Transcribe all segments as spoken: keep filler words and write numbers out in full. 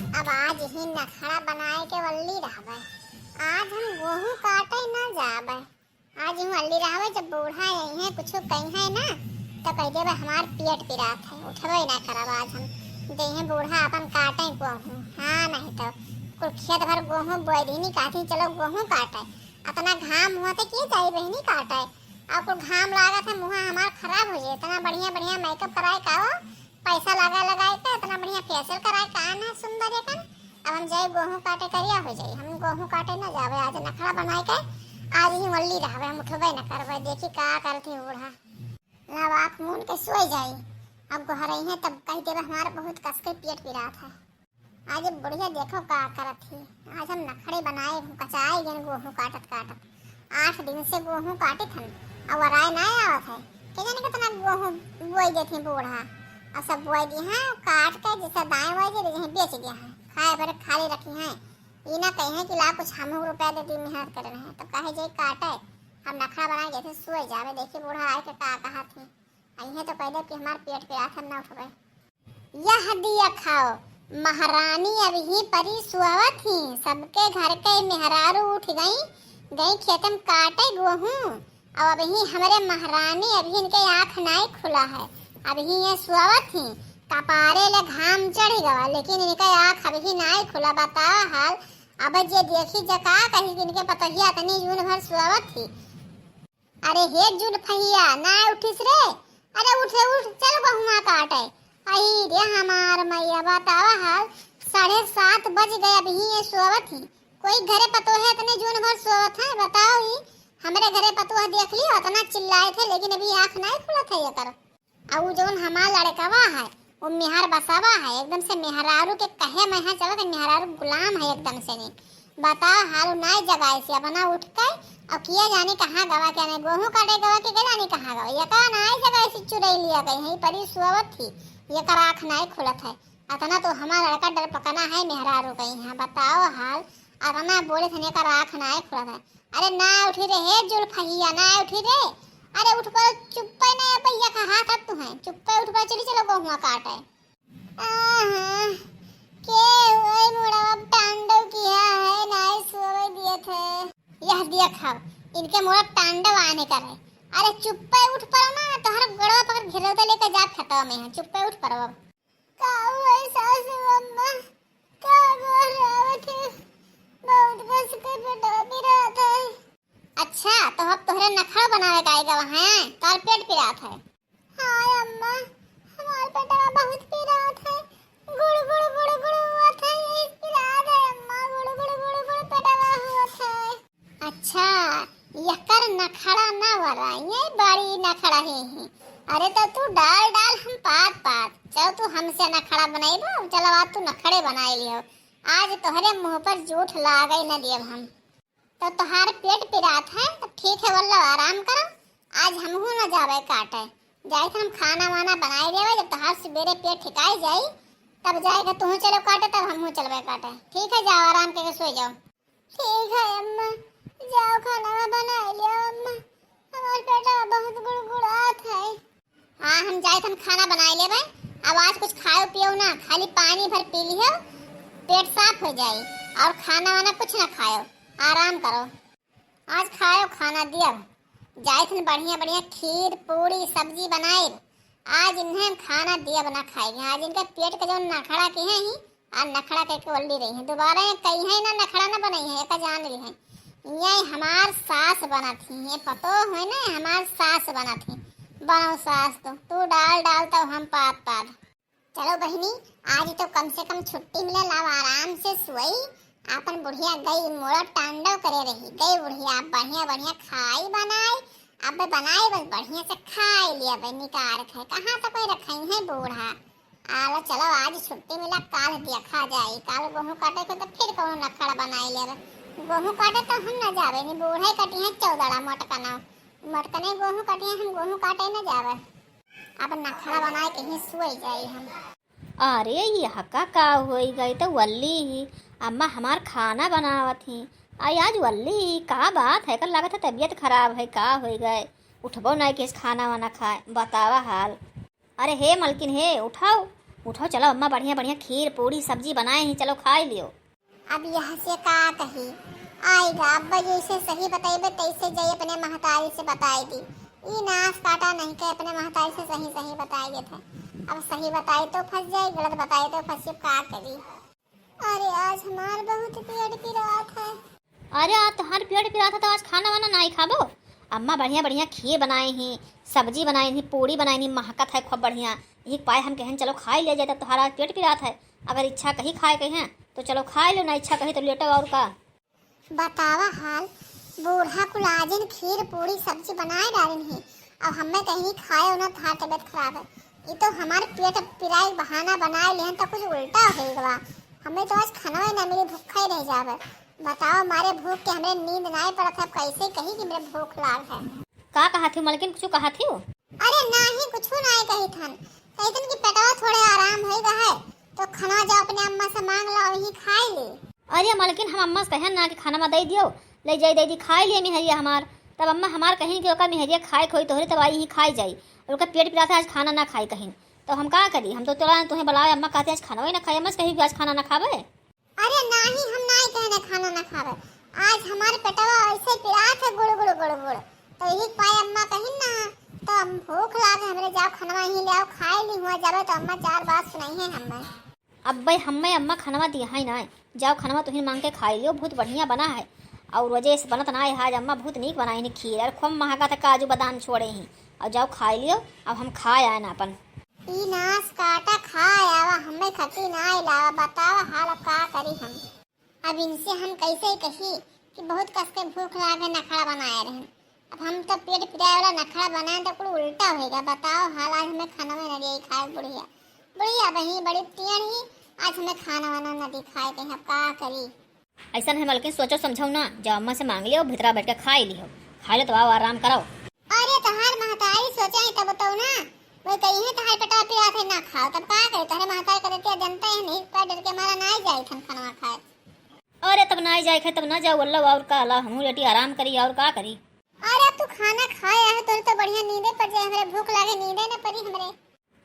अब आज ही नखड़ा बनाए के वल्ली रहबे। आज हम गोहूँ काटे ना जाबे। आज ही वल्ली रहबे, जब बूढ़ा अइहें, कुछ कहिहें ना, तो कह देबे, "हमार पेट पिरात है, उठबे ना करब आज हम।" जइहें बूढ़ा अपन काटे गोहूँ। हाँ, नहीं तो कुल खेत भर गोहूँ बोए दीनी, कहती, "चलो गोहूँ काटे।" अतना घाम हुआ तो के जाई बहिनी काटे? और कुल घाम लागत है, मुँह हमार खराब हो जाए। इतना बढ़िया बढ़िया मेकअप कराए का हो, पैसा लगा लगा के इतना बढ़िया फेशियल कराए का ना सुंदर एकन। अब हम जाए गोहूँ काटे, करिया हो जाए। हम गोहूँ काटे ना जावे, आज नखड़ा बनाए के आज ही वल्ली रहबे, हम उठबे ना करबे। देखी का करती बूढ़ा। अब आँख मून के सोए जाई। अब गोहरइहें तब कह देबे, "हमार बहुत कस के पेट पिरात है।" आज ये बुढ़िया देखो का करत ही। आज हम नखड़े बनाए हूँ, कचाए गए गोहूँ काटत काटत। आठ दिन से गोहूँ काटित हन, और वराए ना आवत है। के जाने कितना गोहूँ बोई देत ही बूढ़ा, और सब बोई दिए हैं, काट के जैसे दाएँ बोई दे, जैसे बेच दिया है, खाए भर खाली रखी हैं। ई ना कहे हैं कि ला कुछ हम रुपया दे दी, मेहनत करे रहे, तो कहे जे काटे, हम नखड़ा बनाए जैसे सोए जावे। देखी बूढ़ा आए के का कहा थी, अइहें तो कह दे कि हमार पेट पिरात, हम ना उठबे। यह दिया खाओ, महारानी अबही परी सुआवत ही, सबके घर के मेहरारू उठ गई, गई खेतम काटे गोहूँ। अब अबही हमरे महारानी अबही इनके आँख नाई खुला है, अबही ये सुआवत ही, कपारे ले घाम चढ़ गवा, लेकिन इनके आँख अबही नाई खुला। बतावा हाल, अब जे देखी जका कही कि इनके पतोहिया इतनी जून भर सुआवत ही। अरे हे जुल्फहिया, ना उठिस रे? अरे उठ रे उठ, चल गहुआ काटे। अही रे हमार मैया, बतावा हाल, साढ़े सात बज गए, अबही ये सोवत ही। कोई घरे पतोहे इतने जून भर सोवत है, बताओ ही। हमरे घरे पतोह देख लियो, इतना चिल्लाए थे, लेकिन अभी आँख नाई खुलत है एकर। आ उ जौन हमार लड़कवा है, उ मेहर बसवा है, एकदम से मेहरारू के कहे में है, चलत है, मेहरारू गुलाम है एकदम से। नहीं बताओ, हाल नाई जगाए से अपना उठ के, और किया जाने कहाँ गवा, क्या नहीं, गोहूँ काटे गवा के, के जाने कहाँ गवा, ये का नाई जगाए से चुरई लिया गई है, परी सोवत थी, ये कर आँख नाई खुलत है। अतना तो हमार लड़का डर पकना है, मेहरारू गई है, बताओ हाल, अतना बोले थे, ये कर आँख नाई खुलत है। अरे ना उठी रे, हे जुल्फहिया, ना उठी रे। अरे उठ पड़ो, चुप्पे ना, ये भैया का हाथ अब तू है, चुप्पे उठ पड़ो, चली चलो गोहुआ काटे। आहा, के हुए मुड़वा टांडव किया है, नाई सोवे दिए थे। यह देख, इनके मुड़ा टांडव आने का रहे। अरे चुप्पे उठ पड़ो ना, तोहर गड़वा पकड़ घेरौता लेके जात खेतवा में है, चुप्पे उठ पड़ो अब। का हुए सासू अम्मा, का गोहरावत है? बहुत कस के पेटवा पिरात है। अच्छा, तो अब तोहरे नखड़ा बनावे का आएगा वहाँ, तार पेट पिरात है। हाँ अम्मा, हमार पेटवा बहुत पिरात है, गुड़ गुड़ गुड़ गुड़ हुआ था, यही पिरात है अम्मा, गुड़ गुड़ गुड़ गुड़ पेटवा हुआ था। अच्छा, यकर नखड़ा ना वरा, ये बड़ी नखड़ा है, है। अरे तो तू डाल डाल हम पात पात, चलो तू हमसे नखड़ा बनाइबो, चलो आज तू नखड़े बनाई लियो, आज तोहरे मुँह पर जूठ लागे न दियब हम। तो तोहार पेट पिरात है, तो ठीक है, बोलो आराम करो, आज हमहू न जावे काटे, जाए हम खाना वाना बनाए लेवे, जब तोहार सवेरे पेट ठिकाए जाई, तब जाएगा तू चलो काटे, तब हमहू चलबे काटे। ठीक है, जाओ आराम करके सो जाओ। ठीक है अम्मा, जाओ खाना बना लियो अम्मा, हमार पेटवा बहुत गुड़गुड़ात है। हाँ, हम जाए हम खाना बनाए लेबे। अब आज कुछ खाओ पियो ना, खाली पानी भर पी लियो, पेट साफ हो जाई। और खाना वाना कुछ ना खाओ, आराम करो। आज खाओ खाना दियब, जाए थन बढ़िया बढ़िया खीर पूड़ी सब्जी बनाए। आज इन्हें हम खाना दियब ना खाएगी। आज इनका पेट का जो नखड़ा के हैं ही, आ नखड़ा के कोल्ली रही है, दोबारा ये कही है ना, नखड़ा ना बनाई है, एका जान ली है। ये हमार सास बनत ही, ये पतो है ना, हमार सास बनत ही। बनाओ सास, तो तू डाल डाल, तो हम पात पात। चलो बहिनी, आज तो कम से कम छुट्टी मिलल, अब आराम से सोई। आपन बुढ़िया गई मोड़ा टांडव करे रही, गई बुढ़िया बढ़िया बढ़िया खाई बनाई, अब बनाई बस बढ़िया से खाई लिया बे निकार के, कहाँ तक कोई रखाई है बूढ़ा। आलो चलो, आज छुट्टी मिला, काल देखा जाई, काल गोहूँ काटे के तो फिर कौनो नखड़ा बनाई लेबे। गोहूँ काटे तो हम ना जाबे, नी बूढ़े कटी है चौदड़ा मोटकना, मोटकने गोहूँ कटी है, हम गोहूँ काटे ना जाबे। अब नखड़ा बनाए के ही सोई जाई हम। अरे यह का, का होई गई तो वल्ली ही, अम्मा हमार खाना बनावत ही। आई आज वल्ली ही, का बात है, कर लागत है तबीयत खराब है, का होई गए, उठबो नहीं किस खाना वाना खाए, बतावा हाल। अरे हे मलकिन हे, उठाओ, उठो, चलो, अम्मा बढ़िया बढ़िया खीर, पूड़ी, सब्जी बनाए ही, चलो खाइ लियो। अब यह से का कही, आइगा, अब जैसे सही बतइबे, तैसे जाई अपने महतारी से बताइ दी। ई नास काटा नहीं के अपने महतारी से सही सही बताइ देत है। अब सही बताई तो फँस जाई, गलत बताई तो फँसी, का करी। अरे, आज हमार बहुत पेट पिरात है। अरे, आज तोहार पेट पिरात है तो आज खाना वाना नाहीं खाबो? अम्मा बढ़िया बढ़िया खीर बनाए ही, सब्जी बनाए ही, पूड़ी बनाए ही, महकत है खूब बढ़िया। यही पाए हम कहन चलो खाइ लिया जाए, तब तोहार आज पेट पिरात है। अगर इच्छा कही खाए के हैं तो चलो खाइ लो, ना इच्छा कही तो लेटो, और का। बतावा हाल, बूढ़ा कुल आजिन खीर पूड़ी सब्जी बनाए डालिन ही, अब हमें कहीं खाए ना, तोहार तबीयत खराब है। ई तो हमार पेट पिराई बहाना बनाए लेहन, तो कुछ उल्टा होइ गवा। हमें तो आज खाना ही ना मिली, भूखा ही रह जावे। बताओ, मारे भूख के हमरे नींद नाहीं पड़त है, अब कैसे कही कि मेरे भूख लाग है। का कहत हिउ मलकिन, कुछ कहत हिउ? अरे नाहीं, कुछ नाहीं कही थन, कही थन कि पेटवा थोड़े आराम होइ गा है, तो खाना जाओ अपने अम्मा से मांग लो, वहीं खाइ ले। अरे मलकिन, हम अम्मा से कहन ना कि खाना में दे दियो, ले जाई दे दी, खाइ लिए मेहरिया हमार। तब अम्मा हमार कहीं कि ओका मेहरिया खाए खोई तोहरे, तब आई ही खाइ जाई, और ओका पेट पिरात है, आज खाना ना खाई कहीं। तो हम का करी, हम तो चला तुम्हें बुलावे, अम्मा कहते आज खाना ही ना खाई, अम्मा से कही कि आज खाना ना खावे। अरे नाहीं, हम नाहीं कहने खाना ना खावे, आज हमार पेटवा ऐसे पिरात है गुड़ गुड़ गुड़ गुड़, तो यही पाए अम्मा कहिन ना, तो हम भूख लागे हमरे, जाओ खाना ही ले आओ, खाइ ली, हुआ जावे तो अम्मा चार बात सुनाई है हमें। अब्बे हमें अम्मा खनवा दिया है ना, जाओ खनवा तुहिन मांग के खाइ लियो, बहुत बढ़िया बना है। और वजह से बनत ना है आज अम्मा, बहुत नीक बनाई है खीर, और खूब महका था काजू बादाम छोड़े ही। और जाओ खाइ लियो, अब हम खाइ आए ना अपन। ई नास काटा खाइ आवा, हमें खटी ना लावा, बतावा हाल अब का करी हम। अब इनसे हम कैसे कही कि बहुत कस के भूख लागे, नखड़ा बनाए रहन। अब हम तो पेट पिराए वाला नखड़ा बनाए तो कुल उल्टा होइगा। बताओ हाल, आज हमें खाना में न दिया खाए बुढ़िया। बुढ़िया बही बड़ी टियन ही, आज हमें खाना वाना न दी खाए के, अब का करी? ऐसा नहीं मलकिन, सोचो समझो ना, जाओ अम्मा से मांग लियो, भीतरा बैठ के खाइ लियो, खाइ लो तो आओ आराम करो। अरे तोहार महतारी सोचे ही तब तो ना, वो कही है तोहार पेटवा पिरात है ना खाओ, तब का करे, तोहरे महतारी का देती जनता है नहीं, का डर के मारा ना जाए थन खाना खाए। अरे तब ना जाए खाए, तब ना जाओ, अल्लाह और का, अल्लाह हमहू लेटी आराम करी और का करी। अरे अब तू खाना खाए आहे, तोहरे तो बढ़िया नींदे पर जाए, हमरे भूख लागे नींदे न परी हमरे।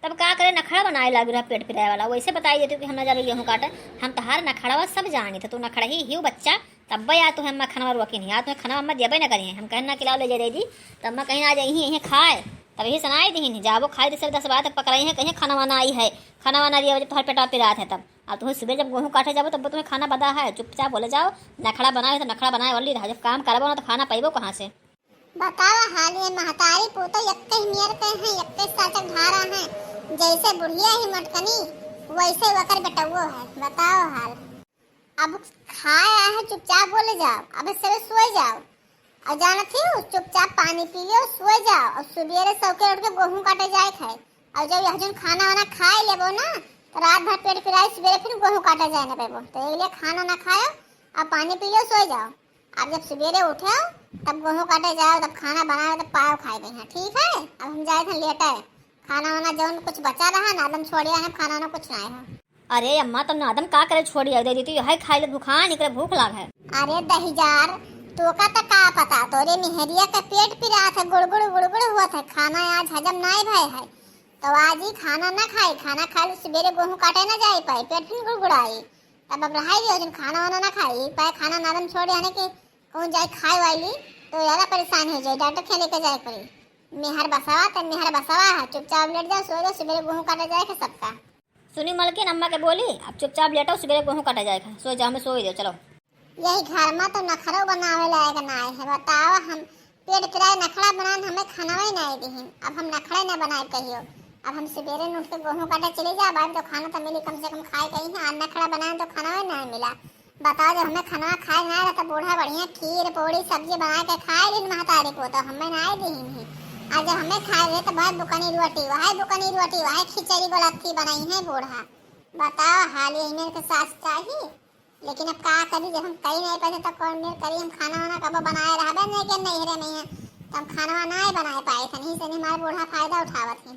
तब का करे, नखड़ा बनाए लागू रहा पेट पिराए वाला, वैसे बताई देती कि हम ना जाबे गेहूं काटे। हम तोहार नखड़वा सब जानी, तो तू नखड़ा ही हिउ बच्चा, तब यार तुहे अम्मा खनवा रोकी नहीं, आज तुहे खनवा अम्मा देबे ना करी, हम कहन ना कि लाओ ले जाए दे दी, तो अम्मा कहीं आज यहीं यहीं खाए, तब यही सुनाई दी नहीं, जाबो खाए दूसरे दस बार तक पकड़ाई है, कहीं खनवा ना आई है, खनवा ना दिया वजह तोहार पेटवा पिरात है तब। अब तुहे सुबह जब गेहूं काटे जाबो तब तुम्हें खाना बदा है, चुपचाप बोले जाओ, नखड़ा बनाए तो नखड़ा बनाए वाली रहा, जब काम करबो ना तो खाना पैबो कहाँ से? बतावा हाल, ये महतारी पूतो यक्के ही मेर के हैं, यक्के साचक धारा हैं। जैसे बुढ़िया ही मटकनी, वैसे वकर बेटउओ है। बताओ हाल। अब खाए आए हैं, चुपचाप बोले जाओ, अब सवेरे सोए जाओ। और जानत ही हो, चुपचाप पानी पी लियो, सोए जाओ। और सुबेरे सौके उठ के गेहूं काटे जाए खाए। और जब यह जन खाना वाना खाए लेबो ना, तो रात भर पेट पिराई, सुबेरे फिर गेहूं काटे जाए ना पेबो। तो एक लिए खाना ना खायो, और पानी पी लियो, सोए जाओ। अब जब सुबेरे उठे हो, तब गेहूं काटे जाओ, तब खाना बनाओ, तब पाओ खाए के यहाँ, ठीक है? अब हम जाए थे लेटे, खाना वाना जौन कुछ बचा रहा ना, एकदम छोड़िया है, खाना वाना कुछ ना है। अरे अम्मा, तब ना एकदम का करे, छोड़िया दे दी, तू यही खाई ले, भूखा निकले, भूख लाग है। अरे दहिजार, तोका त का पता, तोरे मेहरिया के पेट पिरात है, गुड़गुड़ गुड़गुड़ हुआ था, खाना आज हजम ना भय है, तो आज ही खाना ना खाई, खाना खा ले सुबेरे गेहूं काटे ना जाए पाए, पेट फिर गुड़गुड़ाई। तब अब रहाई दियो, जन खाना वाना ना खाई, पाए खाना नादम छोड़ आने के, कहूँ जाए खाए वाली, तो ज्यादा परेशान हो जाए, डॉक्टर के लेके जाए पड़ी। मेहर बसावा, तब मेहर बसावा है, चुपचाप लेट जाओ, सो जाओ, सुबेरे गेहूं काटा जाए के सबका। सुनी मलकिन, अम्मा के बोली, अब चुपचाप लेटो, सुबेरे गेहूं काटा जाए के, सो जाओ, हमें सोई दो, चलो। यही घर में तो नखरो बनावे लायक ना है, बताओ, हम पेट पिराए नखड़ा बनान, हमें खाना ही नहीं दिहिन। अब हम नखड़ा ही ना बनाए कहियो। अब हम सुबेरे न उठ के गेहूं काटे चले जाब, अब तो खाना तो मिली, कम से कम खाए कहीं है। आज नखड़ा बनाए तो खाना ही नहीं मिला। बताओ, जब हमें खाना खाए ना रहा तो बूढ़ा बढ़िया खीर, पूड़ी, सब्जी बनाए के खाए लिन महतारी को, तो हमें नहीं दिहिन ही। आज जब हमें खाए रहे तो भाई बुकनी रोटी, वही बुकनी रोटी, वही खिचड़ी गोलत्थी बनाई है बूढ़ा। बताओ, हाल ये इन्हें के सास चाहिए। लेकिन अब का करी, जब हम कही नहीं पाते तो कौन मेर करी, हम खाना वाना कबो बनाए रहबे नहीं के नैहरे में है, तो हम खाना वाना ही बनाए पाए थे, नहीं से नहीं हमारे बूढ़ा फायदा उठावत है।